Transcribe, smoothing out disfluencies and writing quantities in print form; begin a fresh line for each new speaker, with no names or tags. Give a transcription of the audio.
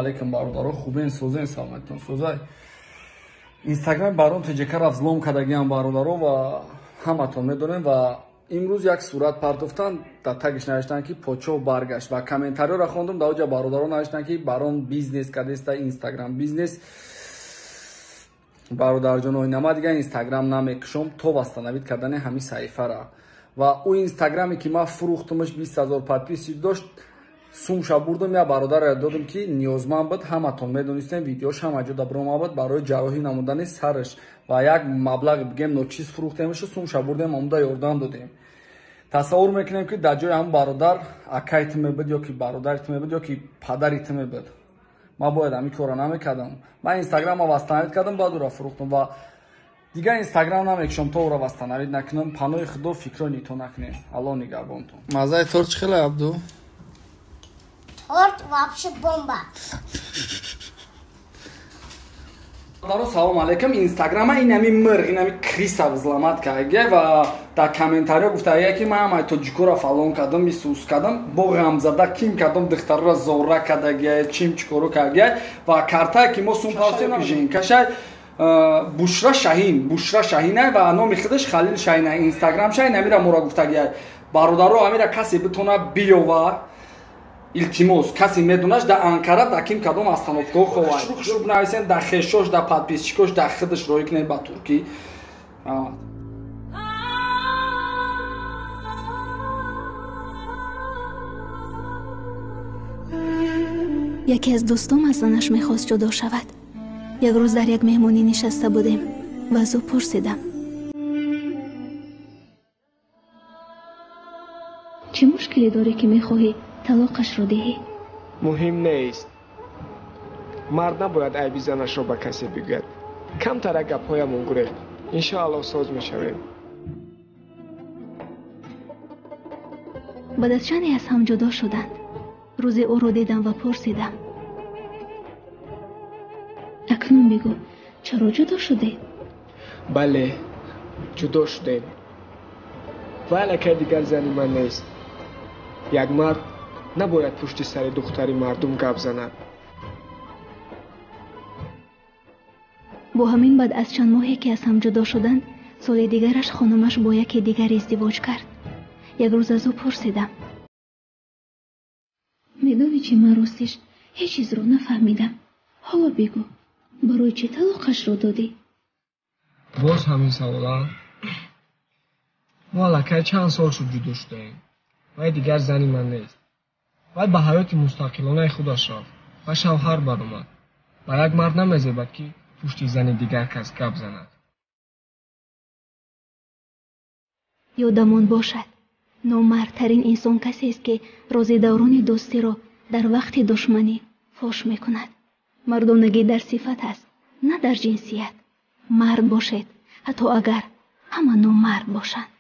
Алейкум бародаро, хубен, созен, саломатон созай. Инстаграм Барон ТЖК-ра взлом кардагиам бародаро ва ҳаматон медонем ва имрӯз як сурат партофтан, дар тагиш навиштанд ки почо баргашт ва комментариёро хондум, дар оҷа бародаро навиштанд ки Барон бизнес кардеста, Инстаграм бизнес. Бародарҷоно, инама дига Инстаграм намекушом то восстановить кардани ҳамин саҳифара. Ва ӯ Инстаграме ки ман фурӯхтумаш 20 000 подписчик дошт, сумша бурдум, я бародаре додум ки ниёзманд буд, ҳаматон медонистем, видеош ҳама ҷо даброма буд барои ҷарроҳӣ намудани сараш ва як маблағ бигем ночиз фурӯхтемшу сумша бурдем, омуда ёрдам додем. Тасаввур мекунем ки дар ҷои ҳамн бародар акаи ту мебуд ё ки бародари ту мебуд ё ки падари ту мебуд. Ман бояд ҳамин корро намекардам. Ман Инстаграмро восстановить кардам, баъд ӯро фурӯхтам ва дигар Инстаграм намекушам то ӯро восстановить накунам. Паноҳи худо, фикро нито накунем. Аллоҳ нигаҳбонтон.
Мазаи торт чӣ хеле, Абду?
Торт вообще бомба.
Бародаро, салом алейкум. Инстаграма инами мирғ, инами криса взломать карда ва дар комментариё гуфта ки ман ҳамаи тоҷикоро фалон кардам, исус кардам, бо ғамзада ким кардам, духтарро зора кардагия, чим чикоро кардагия ва картае ки мо сум партем женкашай Бушра Шаҳин, Бушра Шаҳина ва номи худаш Халил Шаҳина, Инстаграм шай намира мора гуфтагия. Бародаро, амира касе битона биёва, илтимос, касе медонаш дар Анкара дар ким кадом остановкаҳо ховад. Хушрӯ бинависен дар хешош, дар подписчикош, дар худаш роҳӣ кунед ба Туркӣ.
Яке аз дӯстом аз занаш мехост ҷудо шавад. Як рӯз дар як меҳмонӣ нишаста будем ва аз ӯ пурсидам: чӣ мушкиле дорӣ ки мехоҳӣ талоқашро диҳӣ?
Муҳим нест. Мард набояд айби занашро ба касе бигӯяд. Камтара гапҳоямон гурехт. Иншоаллоҳ соз мешавем.
Баъд аз чанде аз ҳам ҷудо шуданд. Рӯзе ӯро дидам ва пурсидам: акнун бигӯ, чаро ҷудо шудед?
Бале, ҷудо шудем. Вай аллакай дигар зани ман нест. Як мард набояд пушти сари духтари мардум гап занад.
Бо ҳамин баъд аз чанд моҳе ки аз ҳам ҷудо шуданд, соли дигараш хонумаш бо яке дигар издивоҷ кард. Як рӯз аз ӯ пурсидам: медонӣ чи, ман ростиш ҳеҷ чизро нафаҳмидам. Ҳоло бигӯ, барои чӣ талоқашро додӣ?
Боз ҳамин савола? Мо аллакай чанд сол шуд ҷудо шудаем. Вай дигар зани ман нест. Вай ба ҳаёти мустақилонаи худаш рафт ва шавҳар баромад. Ба як мард намезебад ки пушти зани дигар кас гап занад.
Ёдамон бошад, номардтарин инсон касест ки рози даврони дӯстиро дар вақти душманӣ фош мекунад. Мардонагӣ дар сифат аст, на дар ҷинсият. Мард бошед, ҳатто агар ҳама номард бошанд.